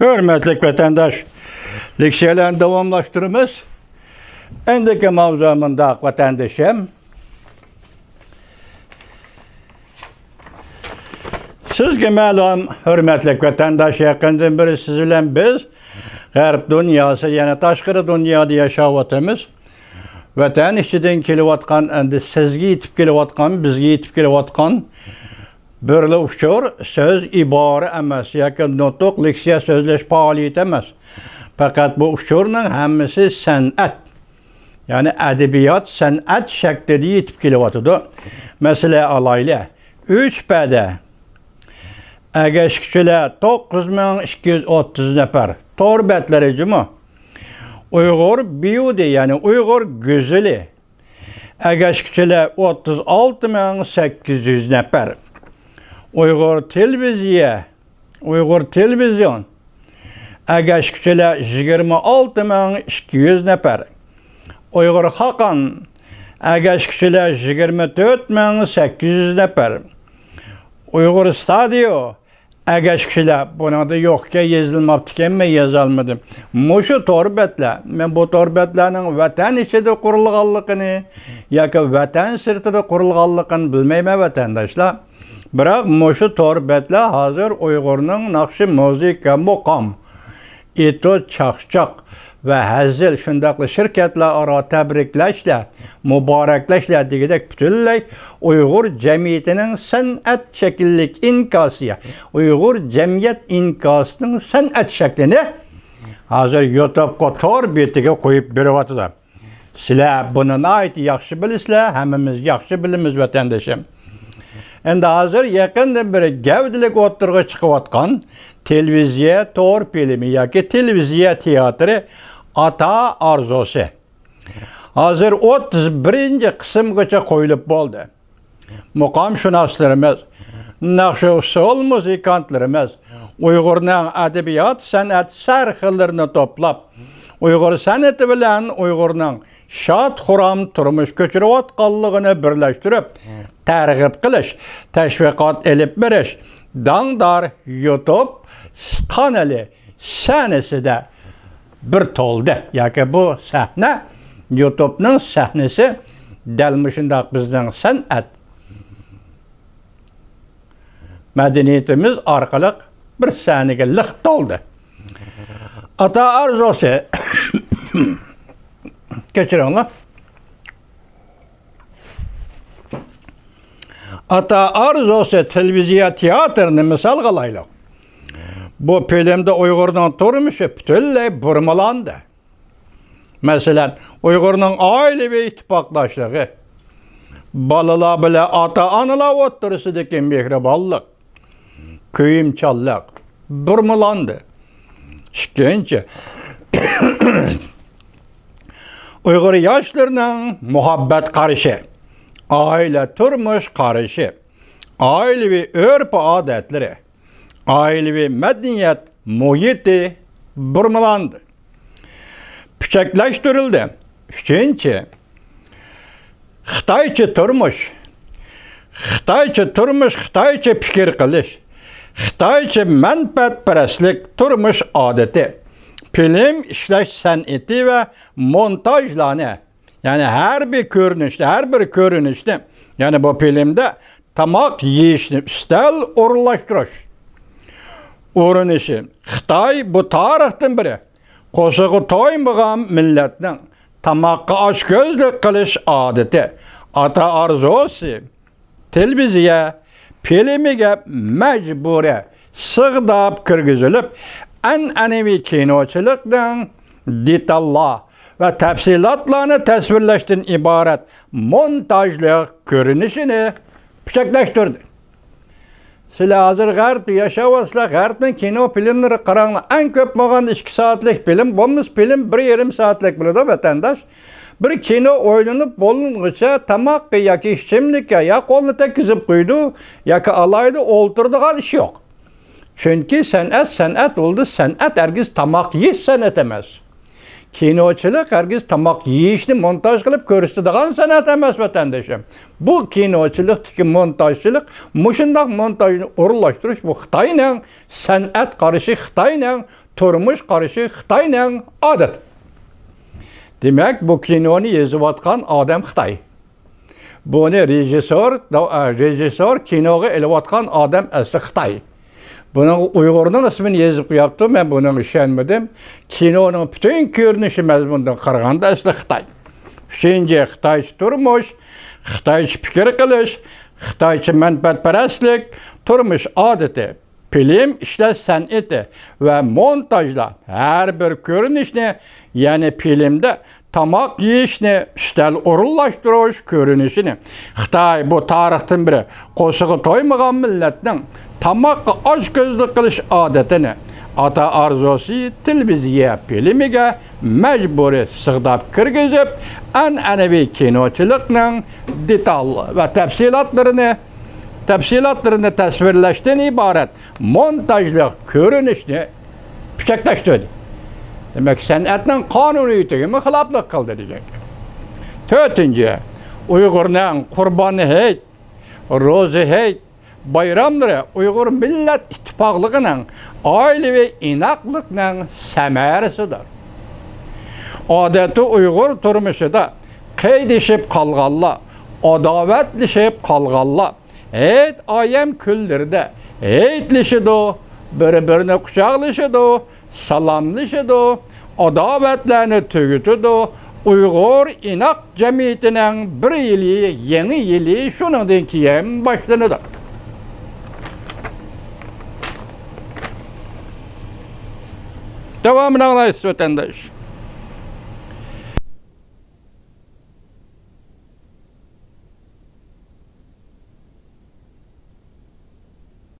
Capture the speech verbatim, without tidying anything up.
ھۆرمەتلىك ۋەتەنداش، لېكسىيەلەرنى داۋاملاشتۇرىمىز. ئەندىكى ماۋزۇ مۇنداق، ۋەتەندىشىم. سىزگە مەلۇم، ھۆرمەتلىك ۋەتەنداش، يېقىندىن بېرى سىز بىلەن بىز غەرب دۇنياسى، يەنى تاشقىرى دۇنيادا ياشاۋاتىمىز. ۋەتەن ئىچىدىن كېلىۋاتقان، ئەمدى سىزگە يېتىپ كېلىۋاتقان، بىزگە يېتىپ كېلىۋاتقان بىرلا ئۇچۇر، سۆز، ئىبارە ئەمەس ياكى نۇتۇق، لېكسىيە سۆزلەش پائالىيىتى ئەمەس. پەقەت بۇ ئۇچۇرنىڭ ھەممىسى سەنئەت، يەنى ئەدەبىيات، سەنئەت شەكلىدە يېتىپ كېلىۋاتىدۇ. مەسىلە ئالايلى. ئۈچ پەدە. ئەگەشكۈچىلەر توققۇز مىڭ ئىككى يۈز ئوتتۇز نەپەر. تور بەتلىرى جۇمۇ. ئۇيغۇر بيۇتى، يەنى ئۇيغۇر گۈزىلى. ئەگەشكۈچىلەر ئوتتۇز ئالتە مىڭ سەككىز يۈز نەپەر. ئۇيغۇر تېلېۋىزىيە، ئۇيغۇر تېلېۋىزىيون. ئەگەشكۈچىلەر يىگىرمە ئالتە مىڭ ئىككى يۈز نەپەر. ئۇيغۇر خاقان. ئەگەشكۈچىلەر يىگىرمە تۆت مىڭ سەككىز يۈز نەپەر. ئۇيغۇر ستادىيو. ئەگەشكۈچىلەر، بۇنىڭدا يوقكەن، يېزىلماپتىكەن، مەن يازالمىدىم. مۇشۇ تور بەتلەر، مەن بۇ تور بەتلەرنىڭ ۋەتەن ئىچىدە قۇرۇلغانلىقىنى ياكى ۋەتەن سىرتىدا قۇرۇلغانلىقىنى بىلمەيمەن، ۋەتەنداشلار. بىراق مۇشۇ تور بەتلەر ھازىر ئۇيغۇرنىڭ ناخشا، مۇزىكا، مۇقام، ئېتوت، چاقچاق ۋە ھەزىل، شۇنداقلا شىركەتلەر ئارا تەبرىكلەشلەر، مۇبارەكلەشلەر دېگۈدەك پۈتۈنلەي ئۇيغۇر جەمئىيىتىنىڭ سەنئەت شەكىللىك ئىنكاسى، ئۇيغۇر جەمئىيەت ئىنكاسىنىڭ سەنئەت شەكلىنى ھازىر يۇتۇبقا، تور بېتىگە قويۇپ بېرىۋاتىدۇ. سىلەر بۇنى ناھايىتى ياخشى بىلىسىلەر، ھەممىمىز ياخشى بىلىمىز، ۋەتەندىشىم. ئەمدى ھازىر يېقىندىن بېرى گەۋدىلىك ئوتتۇرىغا چىقىۋاتقان تېلېۋىزىيە، تور فىلىمى ياكى تېلېۋىزىيە تىياتىرى ئاتا ئارزۇسى ھازىر ئوتتۇز بىرىنچى قىسىمغىچە قويۇلۇپ بولدى. مۇقامشۇناسلىرىمىز، ناخشا ئۇسسۇل مۇزىكانتلىرىمىز ئۇيغۇرنىڭ ئەدەبىيات، سەنئەت سەرخىللىرىنى توپلاپ، ئۇيغۇر سەنئىتى بىلەن ئۇيغۇرنىڭ شاد-خۇرام تۇرمۇش كۆچۈرۈۋاتقانلىقىنى بىرلەشتۈرۈپ، تەرغىب قىلىش، تەشۋىقات ئېلىپ بېرىش، داڭدار يۇتۇب قانىلى سەھنىسىدە بىر تولدى. ياكى بۇ سەھنە، يۇتۇبنىڭ سەھنىسى دەل مۇشۇنداق بىزنىڭ سەنئەت مەدەنىيىتىمىز ئارقىلىق بىر سەھنىگە لىق تولدى. ئاتا ئارزۇسى، كەچۈرۈڭلار. ئاتا ئارزۇسى تېلېۋىزىيە تىياتىرىنى مىسالغا ئالايلۇق. بۇ فىلىمدا ئۇيغۇرنىڭ تۇرمۇشى پۈتۈنلەي بۇرمىلاندى. مەسىلەن، ئۇيغۇرنىڭ ئائىلىۋى ئىتتىپاقداشلىقى، بالىلار بىلەن ئاتا-ئانىلار ئوتتۇرىسىدىكى مېھرىبانلىق، كۆيۈمچانلىق بۇرمىلاندى. ئىككىنچى، ئۇيغۇر ياشلىرىنىڭ مۇھەببەت قارىشى، ئائىلە تۇرمۇش قارىشى، ئائىلىۋى ئۆرپ-ئادەتلىرى، ئائىلىۋى مەدەنىيەت مۇھىتى بۇرمىلاندى، پۈچەكلەشتۈرۈلدى. ئۈچىنچى، خىتايچە تۇرمۇش، خىتايچە تۇرمۇش، خىتايچە پىكىر قىلىش، خىتايچە مەنپەئەتپەرەسلىك تۇرمۇش ئادىتى، فىلىم ئىشلەش سەنئىتى ۋە مونتاژلارنى، يەنى ھەر بىر كۆرۈنۈشنى، ھەر بىر كۆرۈنۈشنى، يەنى بۇ فىلىمدە تاماق يېيىشنى ئۈستەل ئورۇنلاشتۇرۇش ئۇرۇنۇشى. خىتاي بۇ تارىختىن بېرى قورسىقى تويمىغان مىللەتنىڭ تاماققا ئاچكۆزلۈك قىلىش ئادىتى. ئاتا ئارزۇسى تېلېۋىزىيە فىلىمىگە مەجبۇرىي سىغداپ كىرگۈزۈلۈپ، ئەنئەنىۋى كىنوچىلىقنىڭ دېتاللار ۋە تەپسىلاتلارنى تەسۋىرلەشتىن ئىبارەت مونتاژلىق كۆرۈنۈشىنى پۈچەكلەشتۈردى. سىلەر ھازىر غەربتە ياشاۋاتىسىلەر، غەربنىڭ كىنو فىلىملىرىغا قاراڭلار، ئەڭ كۆپ بولغاندا ئىككى سائەتلىك فىلىم، بولمىسا فىلىم بىر يېرىم سائەتلىك بولىدۇ، ۋەتەنداش. بىر كىنو ئوينىلىپ بولغۇچە تاماققا ياكى ئىچىملىككە يا قولنى تەگكۈزۈپ قويىدۇ، ياكى ئالايدا ئولتۇرىدىغان ئىش يوق. چۈنكى سەنئەت سەنئەت بولىدۇ، سەنئەت ھەرگىز تاماق يېيىش سەنئەت ئەمەس. كىنوچىلىق ھەرگىز تاماق يېيىشنى مونتاژ قىلىپ كۆرسىتىدىغان سەنئەت ئەمەس، ۋەتەندىشىم. بۇ كىنوچىلىقتىكى مونتاژچىلىق، مۇشۇنداق مونتاژنى ئورۇنلاشتۇرۇش، بۇ خىتاينىڭ سەنئەت قارىشى، خىتاينىڭ تۇرمۇش قارىشى خىتاينىڭ ئادىتى. دېمەك، بۇ كىنونى يېزىۋاتقان ئادەم خىتاي. بۇنى رېژىسسور، رېژىسسور كىنوغا ئېلىۋاتقان ئادەم ئەسلى خىتاي. بۇنىڭغا ئۇيغۇرنىڭ ئىسمىنى يېزىپ قويۇپتۇ، مەن بۇنىڭغا ئىشەنمىدىم. كىنونىڭ پۈتۈن كۆرۈنۈشى مەزمۇنىدىن قارىغاندا ئەسلى خىتاي. ئۈچىنچى، خىتايچە تۇرمۇش، خىتايچە پىكىر قىلىش، خىتايچە مەنپەئەتپەرەسلىك، تۇرمۇش ئادىتى، فىلىم ئىشلەش سەنئىتى ۋە مونتاژلار ھەر بىر كۆرۈنۈشنى، يەنى فىلىمدە تاماق يېيىشنى، ئۈستەل ئورۇنلاشتۇرۇش كۆرۈنۈشىنى، خىتاي بۇ تارىختىن بېرى قورسىقى تويمىغان مىللەتنىڭ تاماققا ئاچكۆزلۈك قىلىش ئادىتىنى ئاتا ئارزۇسى تېلېۋىزىيە فىلىمىگە مەجبۇرىي سىغداپ كىرگۈزۈپ، ئەنئەنىۋى كىنوچىلىقنىڭ دېتال ۋە تەپسىلاتلىرىنى، تەپسىلاتلىرىنى تەسۋىرلەشتىن ئىبارەت مونتاژلىق كۆرۈنۈشنى پۈچەكلەشتۈردى. دېمەك، سەنئەتنىڭ قانۇنىيىتىگىمۇ خىلاپلىق قىلدى دېگەن گەپ. تۆتىنچى، ئۇيغۇرنىڭ قۇربان ھېيت، روزا ھېيت بايراملىرى ئۇيغۇر مىللەت ئىتتىپاقلىقىنىڭ، ئائىلىۋى ئىناقلىقنىڭ سەمەرىسىدۇر. ئادەتتە ئۇيغۇر تۇرمۇشىدا قەيدىشىپ قالغانلار، ئاداۋەتلىشىپ قالغانلار، ھېيت ئايەم كۈنلىرىدە ھېيتلىشىدۇ، بىر-بىرىنى قۇچاقلىشىدۇ، سالاملىشىدۇ، ئاداۋەتلەرنى تۈگىتىدۇ. ئۇيغۇر ئىناق جەمئىيىتىنىڭ بىر يىلى، يېڭى يىلى شۇنىڭدىن كېيىن باشلىنىدۇ. داۋامىنى ئاڭلايسىز، ۋەتەنداش.